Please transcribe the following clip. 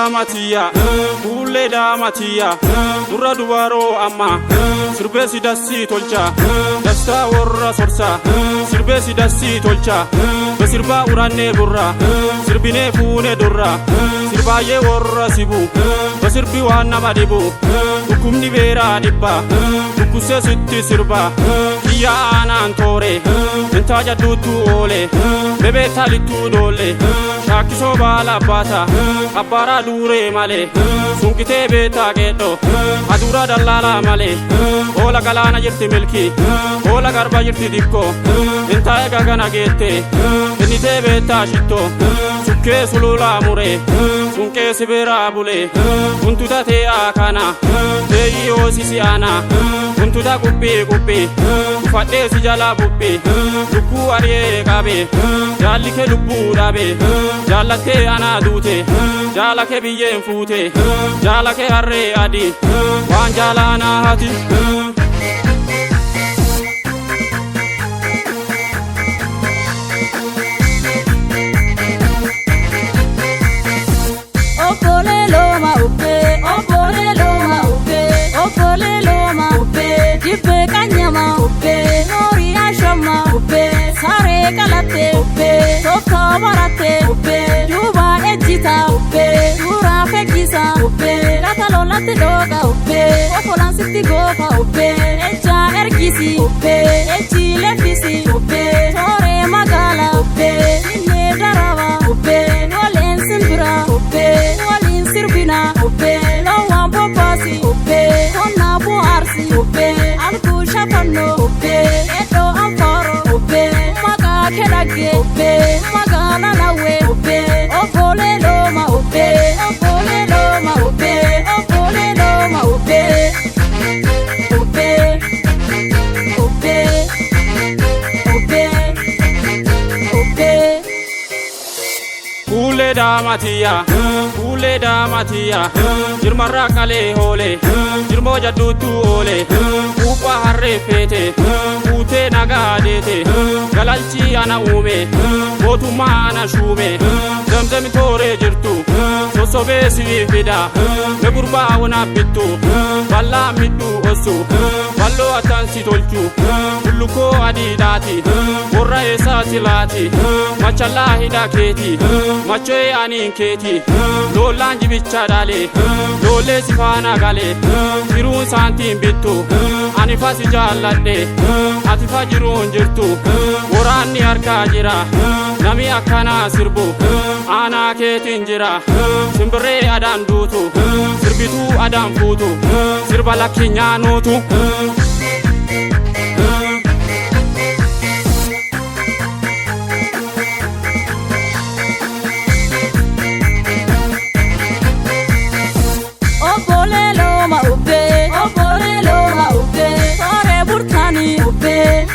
Daamatiyya, kuullee daamatiyya, durra dubaroo amma sirbeesi dassii tolcha, dastaa warra sorsa, sirbeesi dassii tolcha, besirbaa urannee burra, sirbinee fuune durra, sirbaayyee warra sibu, besirbi waan nama dhibu, dhukkubni beeraa dhibba, dhukkubsee sitti sirba, kiyya aanaan toore, intaa jadduuttuu oole, bebeettaa littuu doolle, shaakkisoo baala abbaata, abbaaraa duuree malee, sunqitee beetaa qeedho, aduura dallaalaa malee, oola galaana jirti milki, oola garba jirti dikko, intaa eega gana geette, innitee beettaa shitto, sukkee sululaa mure, sunqee sibiraa bule, kuntuta tee'aa kana, teeyyii hoosisi ana, kuntuta quphii quphii, ufadhee si jalaa buphii, lukkuu ari'ee qabe, jaalli kee lubbuu dhabe, jaallattee anaa duute, jaala kee biyyeen fuute, jaala kee harree adii, waan jaalaanaa hati. Obbolee looma ubbee, obbolee looma ubbee, obbolee looma ubbee, jibbee qanyama ubbee, noorii ashama ubbee, saree qalattee ubbee, tooftaa barattee ubbee, duubaa ejjita ubbee, suuraa fekkisa ubbee, lafa lolatti dhooqa ubbee, ofolaan goofa ubbee, ejjaa ergisi ubbee, ejji leffisi ubbee, tooree magaala ubbee, minnee daraba ubbee, waleen simbira ubbee, waliin sirbina ubbee, loowwan bobbaasi ubbee, qonnaa bu'aarsi ubbee, alkuu shafannoo ubbee, eddoo anfaaro ubbee, maqaa kedhagge ubbee, magaala lawwee ubbee, obbolee looma ubbee, obbolee looma ubbee, obbolee looma ubbee, ubbee, ubbee, ubbee, ubbee. Kuulee daamatiyya, kuulee daamatiyya, jirmarraa qalee hoole, jirmoo jadduuttuu oole, puuphaa harree feete, fuutee nagaa deete, galalchii ana uume, mootummaa ana shuume, zamzami tooree jirtu, sossobee siif fida, me gurbaa wonaaf bittu, bal'aa midhuu ossu, balloo attan si tolchu, bullukkoo adiidhaati, warra eessaa silaati, machallaa hidhaa keeti, macho'ee aniin keeti, loollaan jibicha dhale, loollee si faana gale, jiruun saantiin bittu, ani fa si jaalladhe, ati fa jiruun jirtu, waraanni harkaa jira, nami akkanaa sirbu, aanaa keetiin jira, simbirree adaan duutu, sirbituu adaan fuutu, sirba lakki nyaanuutu. Obbolee looma ubbee, obbolee looma ubbee, tooree burtaanii ubbee,